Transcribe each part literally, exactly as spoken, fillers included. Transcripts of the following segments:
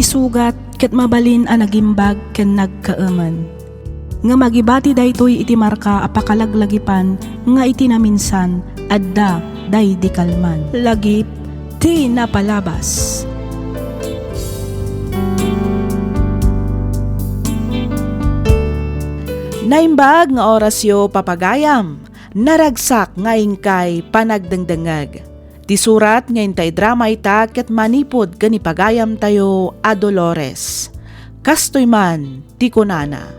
Sugat ket mabalin a nagimbag ken nagkaemen. Ngem agibati daytoy iti marka a pakalaglagipan nga iti naminsan adda daydi kalman. Lagip ti napalabas. Naimbag nga orasyo, papagayam. Naragsak nga inkay panagdengdengngeg. Ti surat nga inta idrama ita ket manipud ken ni pagayamtayo a Dolores. Kastoy man ti kunana,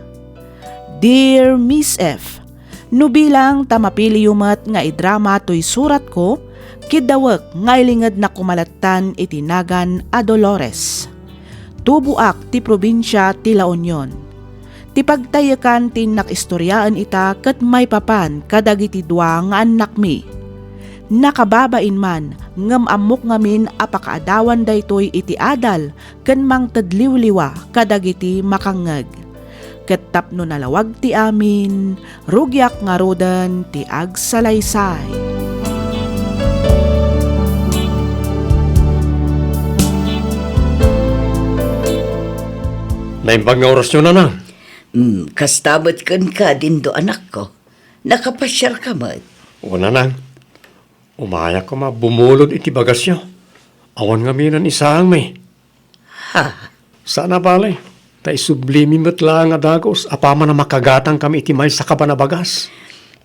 Dear Miss F, no bilang ta mapiliyo met nga idrama toy suratko, kiddawek nga ilingednak koma lattan iti nagan a Dolores. Tuboak ti probinsia ti La Union. Ti pagtayekan ti innak istoriaen ita ket maipapan kadagiti dua nga annakmi. Nakababain man, ngem ammok ngamin a pakaadawan daytoy iti adal ken mangted liwliwa kadagiti makangngeg. Ket tapno nalawag ti amin, rugiak ngaruden ti agsalaysay. Naimbag nga orasyo, nanang. Hmm, kasta met kenka, Dindo, anakko. Nakapasiarka met. O, nanang, umayak koma bumulod iti bagasyo. Awan ngamin isaangmi. Ha? Saan a bale, ta isublimi met laeng a dagus apaman a makagatangkami iti maysa kaban a bagas.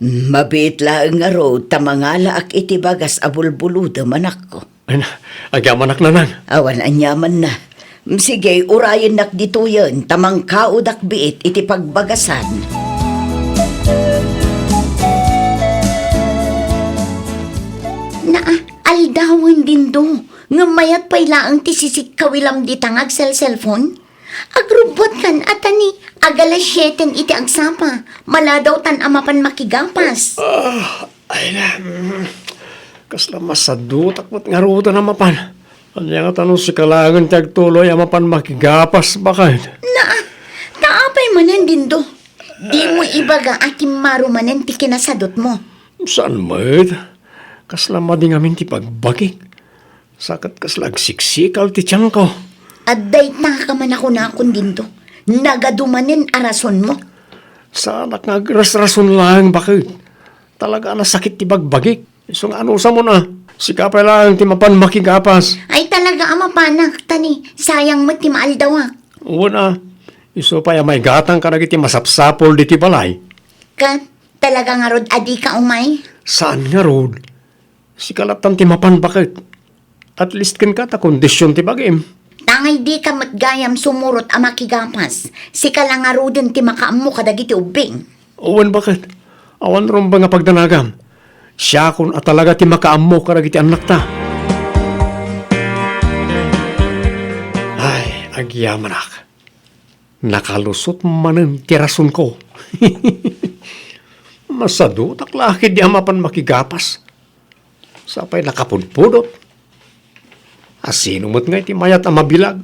Mabiit laeng ngarud ta mangalaak iti bagas a bulbulodem, anakko. Ay na, agyamanak, nanang. Awan aniamanna. Sige, urayennak ditoyen ta mangkaodak biit iti pagbagasan. Naa, aldawen, Dindo. Ngem mayat pay laeng ti sisikkawilam dita nga agselselpon? Agrubbuatkan a ta ni agalas sieten iti agsapa, maladawtan a mapan makigapas. Ah, ay na, mm, kasla masadutak met ngaruden a mapan. Ania ngata no sika laengen ti agtuloy a mapan makigapas, baket? Naa, ta apay manen, Dindo? Dimo ibaga a kimmaro manen ti kinasadutmo. Saan met? Kasla madi ngamin ti pagbagik. Sa ket kasla agsiksikal ti tianko. Adda itaka man a kunakon, Dindo. Nagadu manen a rasonmo. Saanak nga agrasrason laeng, baket. Talaga a nasakit ti bagbagik. Isu nga anusamon a, sika pay laeng ti mapan makigapas. Ay, talaga a mapanak, ta ni sayang met ti maaldawak. Wen a, isu pay a maigatang kadagiti masapsapul ditoy balay. Ket talaga ngarud a dika umay? Saan ngarud? Sika lattan ti mapan, baket. At least kenka ta kondisyon ti bagim. Tangay dika met gayam sumurot a makigapas. Sika la ngaruden ti makaammo kadagiti ubbing. Wen, baket. Awan rumbeng a pagdanagam. Siakon a talaga ti makaammo kadagiti annakta. Ay, agyamanak. Nakalusot manen ti rasonko. Masadutak la ketdi a mapan makigapas. Sa pay nakapudpudot. A, sino met ngay ti mayat a mabilag?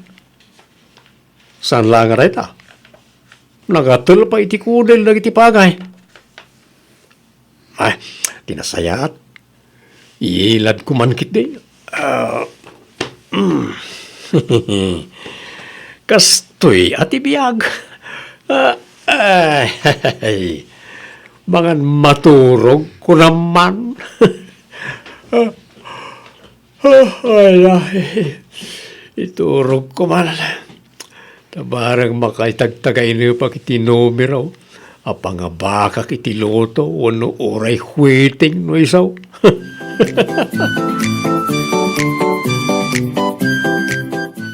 Saan laeng a dayta? Nagatel pay iti kudel dagiti pagay. Ay, ti nasayaat. Iladko man ketdi. Ah, mm. Kastoy a ti biag. Ah, ay. Mangan maturog ko naman. Ah, ay, ay. Iturog ko man. Ta bareng makaitagtagainepak iti numero a pangabakak iti loto wenno uray huiting no isu.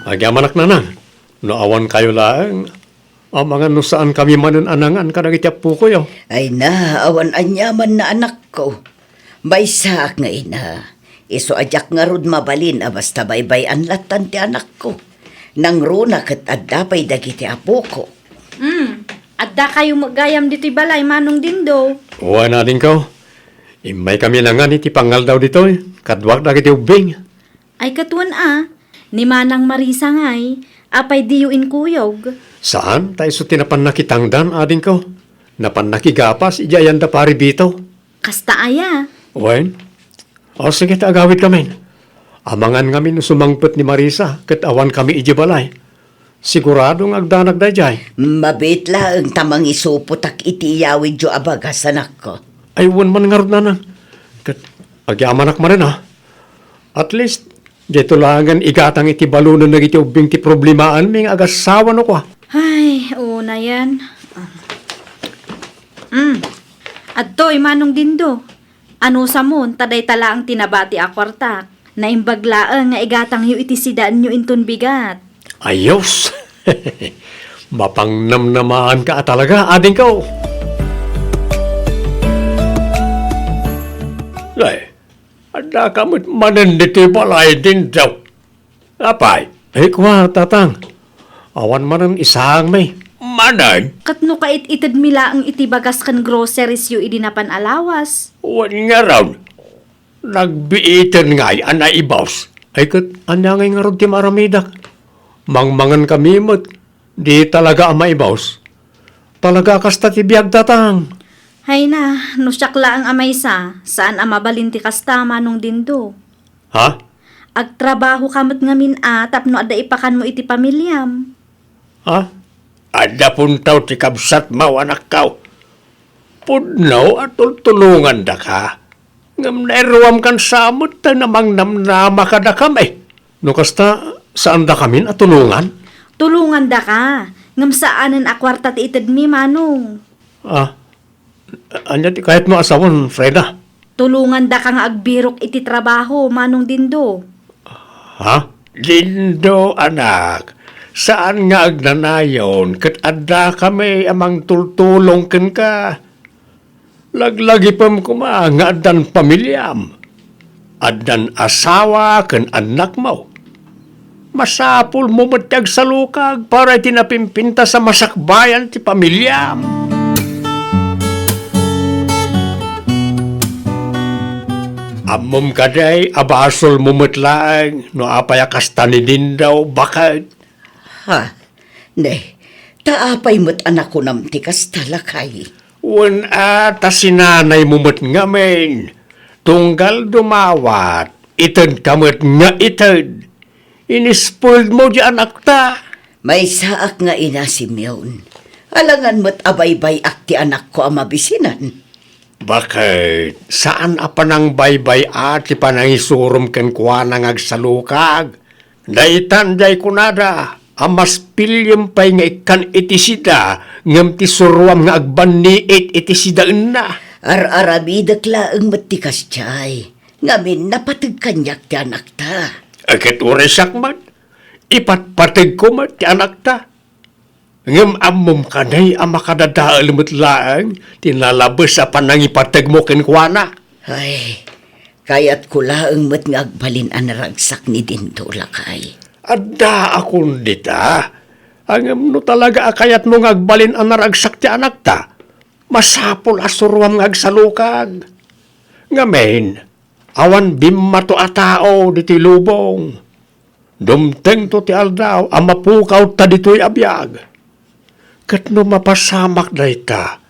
Agyamanak, nanang, no awan kayo laeng, amangan no saan kami manen a nangan kadagiti appokoyo. Ay na, awan aniamanna, anakko. Maysaak nga ina, isu a diak ngarud mabalin a basta baybay-an lattan ti anakko. Nangruna ket adda pay dagiti apoko. Hmm, adda kayo met gayam ditoy balay, Manong Dindo? Wen, adingko. Immaykami nangan iti pangaldaw ditoy, kaduak dagiti ubbing. Ay, ket wen a, ni Manang Marisa ngay, apay diyo inkuyog? Saan, ta isu ti napan nakitangdan, adingko. Napan nakigapas idiay ayan da Pari Vito. Kasta aya? Wen? O, sige, ta agawidkamin. Amangan ngamin no sumangpet ni Marisa ket awankami idiay balay. Sigurado nga agdanak daydiay. Mabiit laeng ta mangisupotak iti iyawidyo a bagas, anakko. Ay, wen man ngarud, nanang. Ket agyamanak manen, a. At least, daytoy laengen igatang iti balonen dagiti ubbing ti problemaanmi nga agassawa no kua. Ay, unayen. Mm. Adtoy, Manong Dindo. Anusamon, ta dayta laeng ti nabati a kuartak. Naimbag laeng nga igatangyo iti sidaenyo inton bigat. Ayos! Mapangnamnamaanka a talaga, adingko! Ay, addaka met manen ditoy balay, Dindo. Apay? Ay, kua, tatang. Awan manen isaangmi. Manen? Ket no kait-itedmi laeng iti bagas ken groceries-yo idi napan a lawas. Wen ngarud, nagbiiten ngay a naibus. Ay, ket ania ngay ngarud ti maaramidak? Mangmangan kami met. Di talaga a maibus. Talaga a kasta ti biag, tatang. Hayna, no siak laeng a maysa, saan a mabalin ti kasta, Manong Dindo. Ha? Agtrabahoka met ngamin a tapno adda ipakanmo iti pamiliam. Ha? Adda puntaw ti kabsatmo, anakko. Pudno a tultulongandaka. Ngem nairuamkan sa met ta namangnamnama kadakami. No kasta, saandakamin a tulongan? Tulongandaka. Ngem saanen a kuarta ti itedmi, Manong. Ah, ania ti kayatmo a sawen, Freda? Tulongandaka nga agbirok iti trabaho, Manong Dindo. Ha? Dindo, anak, saan nga agnanayon ket addakami a mangtultulong kenka. Laglagipem koma nga addan pamiliam. Addan asawa ken annakmo. Masapulmo met ti agsalukag para iti napimpintas a masakbayan ti pamiliam. Ammom kadi a basolmo met laeng no apay a kasta ni Dindo, baket? Ha? Ne, ta apay met a nakunam ti kasta, lakay? Wen a, ta sinanaymo met ngamin. Tunggal dumawat, itedka met nga ited. Inispoilmo di anakta. Maysaak nga ina, Simeon. Alangan met a baybay-ak ti anakko a mabisinan. Baket, saan a panangbaybay-a ti panangisurom kenkuana nga agsalukag? Daytan diay kunada a mas piliem pay nga ikkan iti sida ngem ti suroam nga agbanniit iti sidaenna. Ar-aramidek laeng met ti kasdiay, ngamin napateg kaniak ti anakta. Ket uray siak met, ipatpategko met ti anakta. Ngem ammom kadi a makadadael met laeng ti nalabes a panangipategmo kenkuana. Ay, kayatko laeng met nga agbalin a naragsak ni Dindo, lakay. Adda a kun dita. Ngem no talaga a kayatmo nga agbalin a naragsak ti anakta, masapul a suroam nga agsalukag. Ngamin, awan bimmato a tao ditoy lubong. Dumtengto ti aldaw a mapukawta ditoy a biag. Ket no mapasamak dayta,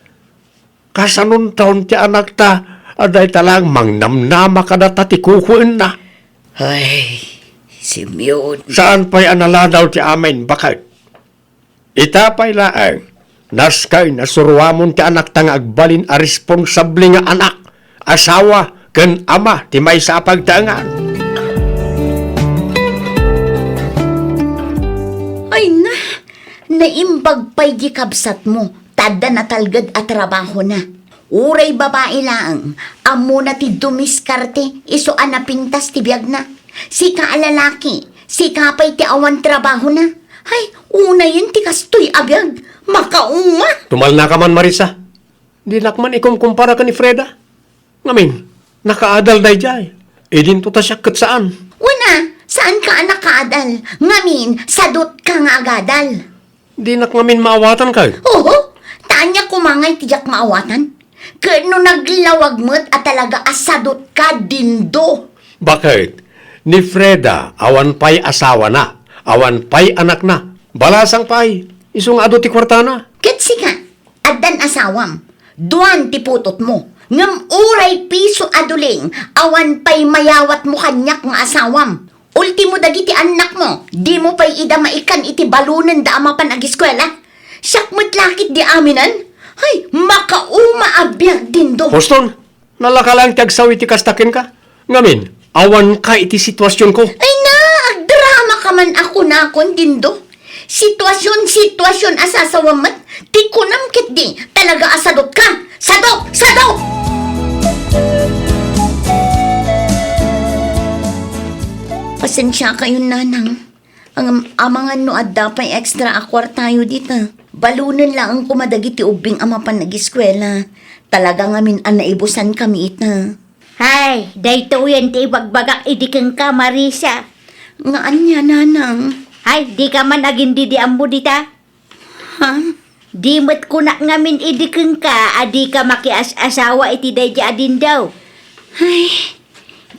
kasanonton ti anakta a dayta laeng mangnamnama kadata ti kukuenna? Ay, Simeon. Saan pay a naladaw ti amin, baket? Ita pay laeng, naskay nasuroamon ti anakta nga agbalin a responsable nga anak, asawa, ken ama ti maysa a pagtaengan. Ay na, naimbag pay di kabsatmo, ta adda natalged a trabahona. Uray babai laeng, ammona ti dumiskarte isu a napintas ti biagna. Sika a lalaki, sika pay ti awan trabahona. Hay, unayen ti kastoy a biag, makaunga! Tumalnaka man, Marisa. Dinak man ikumkumpara ken ni Freda. Ngamin, nakaadal daydiay. Idinto ta siak ket saan. Wen a, saanka a nakaadal. Ngamin, sadutka nga agadal. Dinak ngamin maawatan, kay? Oho, ta ania koma ngay ti diak maawatan? Ket no naglawag met a talaga a sadutka, Dindo. Baket? Ni Freda, awan pay asawana, awan pay anakna. Balasang pay, isu nga adu ti kuartana. Ket sika, addan asawam. Duan ti putotmo. Ngem uray piso a duling, awan pay mayawatmo kaniak nga asawam. Ultimo dagiti annakmo, dimo pay ida maikkan iti balonenda a mapan agiskuela. Siak met la ket di aminen? Hay, makauma a biag, Dindo. Houston, nalaka laeng ti agsaw iti kasta kenka. Ngamin, awanka iti situasionko. Ay na, agdrama ka man a kunakon, Dindo. Situasion, situasion a sasawam met. Ti kunam ketdi, talaga a sadot ka. Sadot! Sadot! Pasensia kayon, Nanang. Ngem amangan no adda pay extra a kuartayo dita. Balonen laeng koma dagiti ubbing a mapan agiskuela. Talaga ngamin a naibusan kami ita. Hay, daytoyen ti ibagbagak idi kenka, Marisa. Nga ania, Nanang? Hay, di ka man agin-idi ammo dita? Ha? Di met kunak ngamin idi kenka a di ka makias-asawa iti daydi a Dindo. Ay,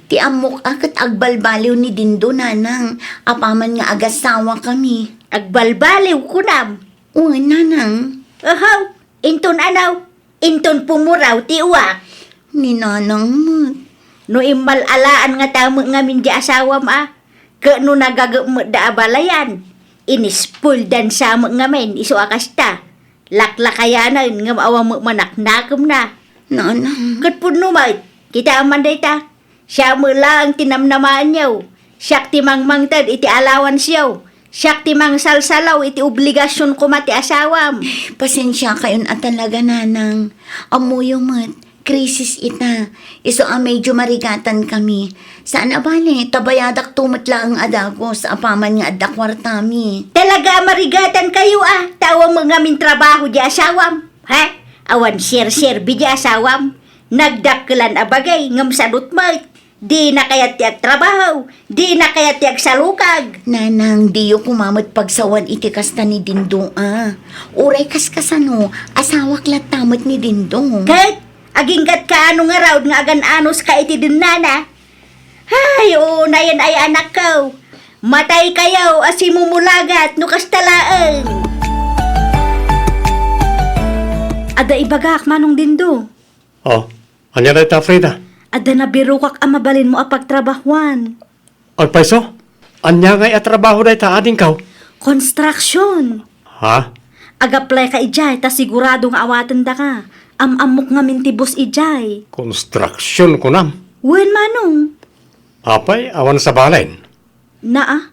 ti ammok a ket agbalbaliw ni Dindo, Nanang, apaman nga agasawa kami. Agbalbaliw, kunam? Wen, Nanang. Ahaw, inton anaw? Inton pumuraw ti uwak. Ni Nanang met. No immal-alaan ngata met ngamin di asawam a, ket no nagagep met da a balayan, inispoildan sa met ngamin isu a kasta. Laklakayanen ngem awan met manaknakemna. Nanang. Ket pudno met, kitaem man dayta. Siak met laeng ti namnamaenyo. Siak ti mangmangted iti allowanceyo. Siak ti mangsalsalaw iti obligasion koma ti asawam. Pasensia kayon a talaga, Nanang. Ammoyo met, krisis ita. Isu a medyo marigatan kami. Saan a bale, ta bayadakto met laeng a dagus apaman nga adda kuartami. Talaga a marigatan kayo, a? Ta awan met ngamin trabaho di asawam. Ha? Awan serserbi di asawam. Nagdakkelan a bagay, ngem sadot met. Dina kayat ti agtrabaho, dina kayat ti agsalukag. Nanang, diyo koma met pagsawan iti kasta ni Dindo a. Uray kaskasano, asawak latta met ni Dindo. Ket, aginggatka ano ngarud nga agan-anos ka iti dennana? Hay, unayen ay anakko. Matay kayo a simumulagat no kasta laeng. Adda ibagak, Manong Dindo. Oh, ania dayta, Frida? Adda nabirokak a mabalinmo a pagtrabahuan. Agpayso? Ania ngay a trabaho dayta, adingko? Construction. Ha? Ag-apply ka idiay ta sigurado nga awatendaka. Am-ammok ngamin ti boss idiay. Construction, kunam? Wen, Manong. Apay, awan sabalen? Naa.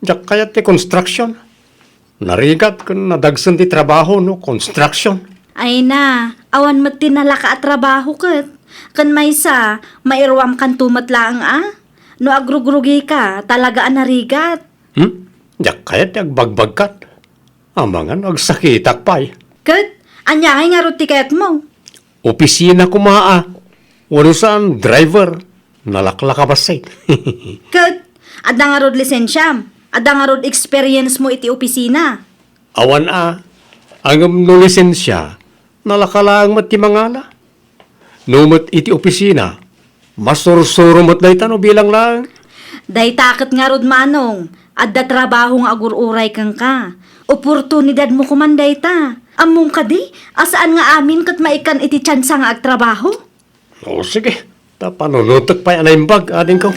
Diak kayat ti construction. Narigat ken nadagsen ti trabaho no construction. Ay na, awan met ti nalaka a trabaho ket. Ken maysa, mairuamkanto met laeng a. No agrugrugika, talaga a narigat. Hmm? Diak kayat ti agbagbagkat. Amangan no agsakitak pay. Ket, ania ngay ngarud ti kayatmo? Opisina koma a. Wenno saan, driver. Nalaklaka bassit. Ket, adda ngarud lisensiam? Adda ngarud experience mo iti opisina? Awan a. Ngem no lisensia, nalaka laeng met ti mangala. No met iti opisina, masursuro met dayta no bilang laeng. Dayta ket ngarud, Manong, adda trabaho nga agur-uray kenka. Oportunidadmo koman dayta. Ammom kadi a saan nga amin ket maikkan iti tsansa nga agtrabaho? O, sige. Ta panunutek pay a naimbag, adingko.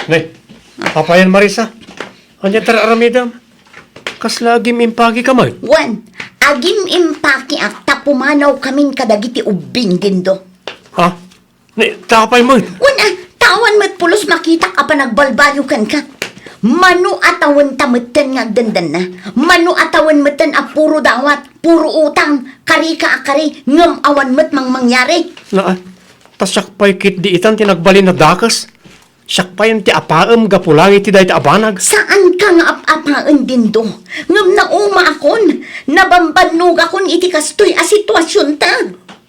Ne, apayen, Marisa? Ania ti ar-aramidem? Kasla agim-impakeka met? Wen, agim-impake a ta pumanaw kamin kadagiti ubbing, Dindo. Ha? Ne, ta apay met? Wen a, ta awan met pulos makitak a panagbalbaliw kenka. Mano a tawenta metten nga agdandanna? Mano a tawen metten a puro dawat, puro utang, karika a kari, ngem awan met mangmangyari? Naa, ta siak pay ketdi itan ti nagbalin a dakes. Siak payen ti apaem gapu laeng iti dayta a banag. Saanka nga ap-apaen, Dindo. Ngem naumaakon, nabambannogakon iti kastoy a situasionta.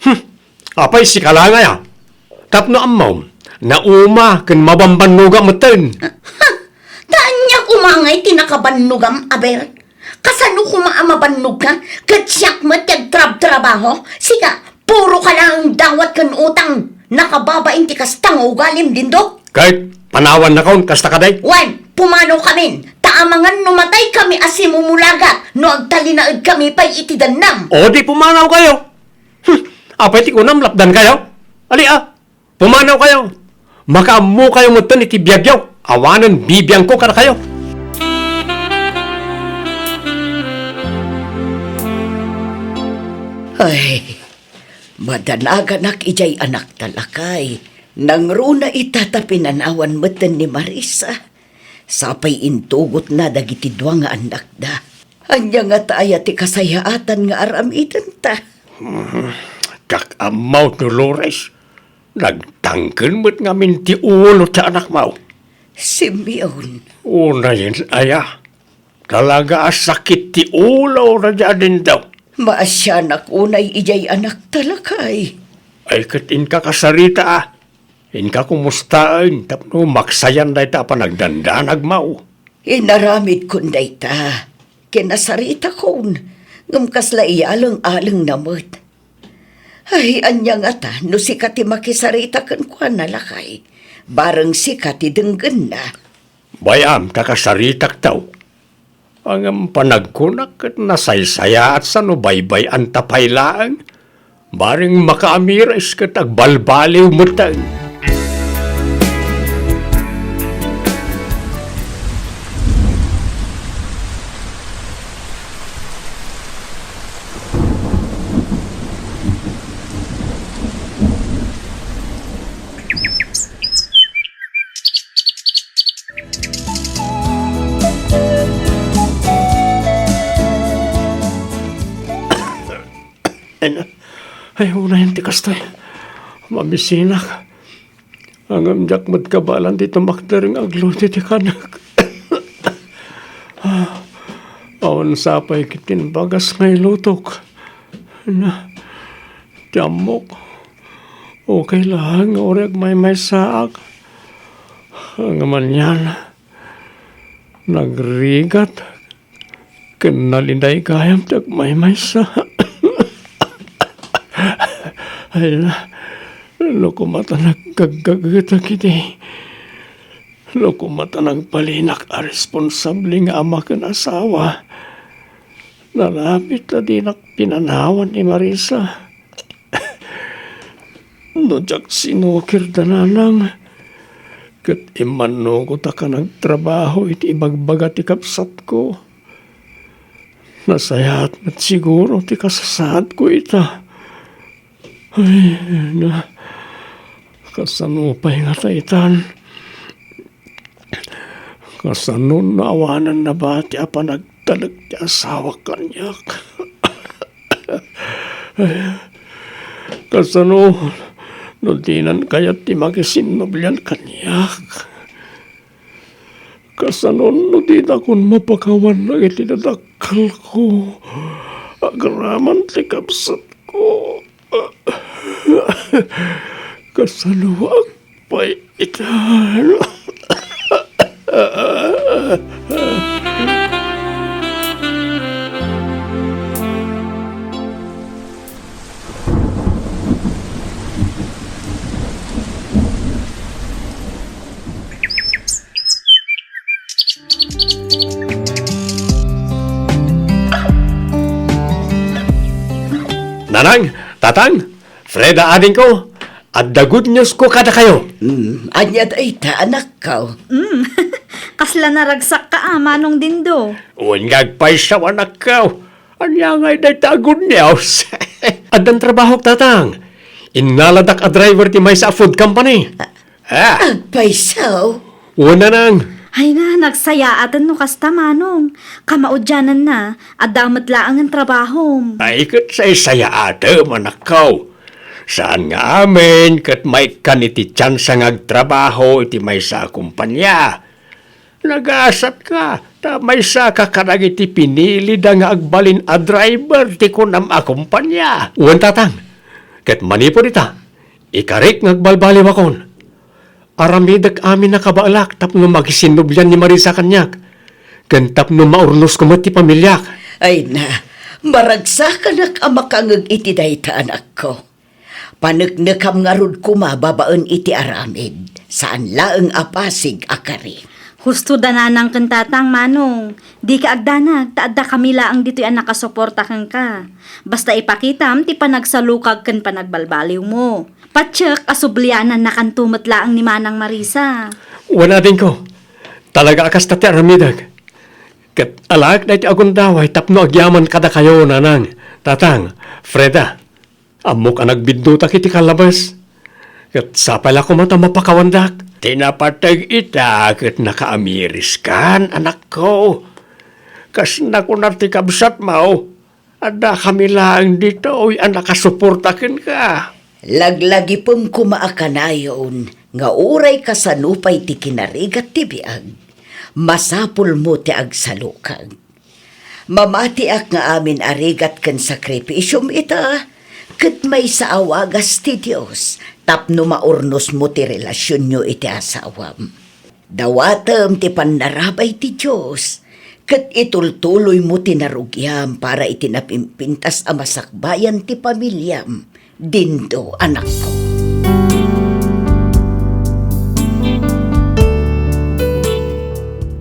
Hmm. Apay, sika la ngay a? Tapno ammom, nauma ken mabambannogak metten. Ha! Ta ania koma ngay ti nakabannogam, aber? Kasano koma a mabannogka? Ket siak met ti agtrabtrabaho? Sika, puro ka laeng dawat ken utang. Nakababain ti kasta nga ugalim, Dindo. Ket, panawannakon, kasta kadi? Wen, pumanaw kamin. Ta amangan no matay kami a simumulagat no agtalinaed kami pay iti dannam. O di pumanaw kayo. Hmm, apay ti kunam, lapdan kayo? Ali a, pumanaw kayo. Makaammo kayo metten iti biagyo. Awanen bibiangko kadakayo. Ay, madanaganak idiay anakta, lakay. Nangruna ita ta pinanawan metten ni Marisa. Sapay intugotna dagiti dua nga annakda. Ania ngata aya ti kasayaatan nga aramidenta? Hmm, diak ammo, Dolores. Nagtangken met ngamin ti ulo ti anakmo. Simeon. Unayen aya. Talaga a sakit ti ulo dayta a dinto. Maasianak unay idiay anakta, lakay. Ay, ket inka kasarita, a. Inka kumustaen tapno maksayan dayta a panagdandanagmo. Inaramidkon dayta. Kinasaritakon, ngem kasla iyaleng-alengna met. Ay, ania ngata no sika ti makisarita kenkuana, lakay? Bareng sika ti denggenna. Bay-am ta kasaritakto. Ngem panagkunak ket nasaysayaat sano baybay-anta pay laeng. Bareng makaamiris ket agbalbaliw metten. Ay, na. Ay, unayen ti kastoy. Mamisinak. Ngem diak met kabaelan ti tumakder nga agluto ti kanek. Awan sapay ket ti imbagas nga ilutok. Na, ti ammok. Okay laeng nga uray agmaymaysaak. Ngem anian, nagrigat ken naliday gayam ti agmaymaysa. Ay, no koma ta nagkaggagetak iti, no koma ta nagbalinak a responsable nga ama ken asawa, narapit ta dinak pinanawan ni Marisa. No diak sinukir da nanang, ket immannukotak a nagtrabaho iti ibagbaga ti kabsatko. Nasayaat met siguro ti kasasaadko ita. Ay, na, kasano pay ngata itan? Kasano no awanen nabati a panagtalek ti asawak kaniak? Kasano no dinan kayat ti makisinnublian kaniak? Kasano no dinakon mapakawan dagiti dadakkelko? Agraman ti kabsatko. Kasanoak pay ita? Nanang, Tatang, Freda, adingko, adda good news ko kadakayo. Mm, ania dayta, anakko? Mm, kasla naragsakka a, Manong Dindo. Wen nga agpayso, anakko. Ania ngay dayta a good news? Addan trabahok, Tatang. Innaladak a driver ti maysa a food company. Ah. Agpayso? Wen, Nanang. Ay na, nagsayaaten no kasta, Manong. Kamaudiananna, adda met laengen trabahom. Ay, ket saysayaatem, anakko. Saan nga amin ket maikkan iti tiansa nga agtrabaho iti maysa a kompania. Nagasatka, ta maysaka kadagiti pinilida nga agbalin a driver ti kunam a kompania. Wen, Tatang, ket manipud ita, ikarik nga agbalbaliwakon. Aramidek amin a kabaelak tapno makisinnublian ni Marisa kaniak, ken tapno maurnosko met ti familiak. Ay na, maragsakanak a makangeg iti dayta, anakko. Paneknekam ngarud koma babaen iti aramid, saan laeng a pasig a kari. Husto da nanang ken tatang, Manong. Dika agdanag, ta adda kami laeng ditoy a nakasuporta kenka. Basta ipakitam ti panagsalukag ken panagbalbaliwmo. Patiek a sublianannakanto met laeng ni Manang Marisa. Wen, adingko, talaga a kasta ti aramidek. Ket alaek daytoy a gundaway tapno agyaman kadakayo, Nanang, Tatang, Freda. Ammok a nagbiddutak iti kallabes. Ket sapay la koma ta mapakawandak. Ti napateg ita ket nakaamiriskan, anakko. Kas nakuna ti kabsatmo, addakami laeng ditoy a nakasuporta kenka. Laglagipem koma a kanayon nga uray kasano pay ti kinarigat ti biag, masapulmo ti agsalukag. Mamatiak nga amin a rigat ken sakripisiom ita, ket maysa a wagas ti Dios tapno maurnosmo ti relasionyo iti asawam. Dawatem ti pannarabay ti Dios, ket itultuloymo ti narugiam para iti napimpintas a masakbayan ti pamiliam. Dindo, anakko.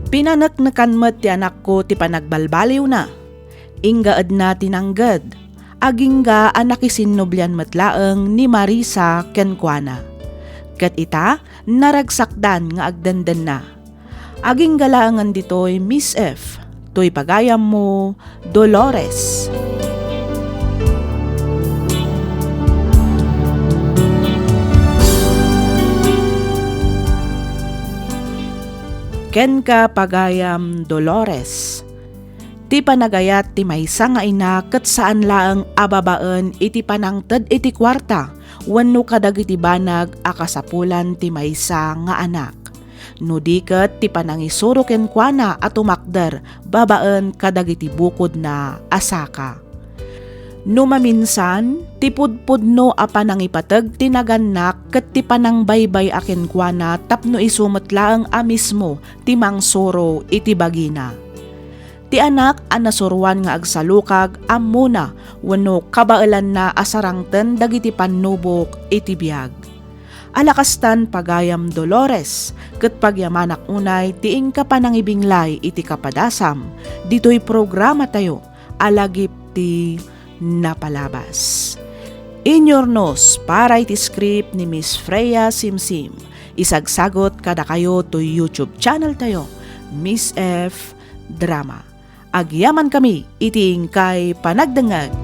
Pinaneknekan met ti anakko ti panagbalbaliwna. Inggaedna ti nangged. Agingga a nakisinnublian met laeng ni Marisa kenkuana. Ket ita, naragsakdan nga agdendenna. Agingga laengen ditoy, Miss F, toy pagayammo, Dolores. Kenka, pagayam Dolores. Ti panagayat ti maysa nga ina ket saan laeng a babaen iti panangted iti kuarta wenno kadagiti banag a kasapulan ti maysa nga anak. No di ket ti panangisuro kenkuana a tumakder babaen kadagiti bukodna a saka. No maminsan, ti pudpudno a panangipateg ti nagannak ket ti panangbaybay a kenkuana tapno isu met laeng a mismo ti mangsuro iti bagina. Ti anak a nasuroan nga agsalukag, ammona wenno kabaelanna a sarangten dagiti pannubok iti biag. Alakastan, pagayam Dolores, ket pagyamanak unay ti inka panangibinglay iti kapadasam ditoy programatayo a Lagip ti Napalabas. Inyurnos para iti script ni Miss Freya Simsim. Isagsagot kadakayo toy YouTube channel tayo, Miss F Drama. Agyamankami iti inkay panagdengngeg.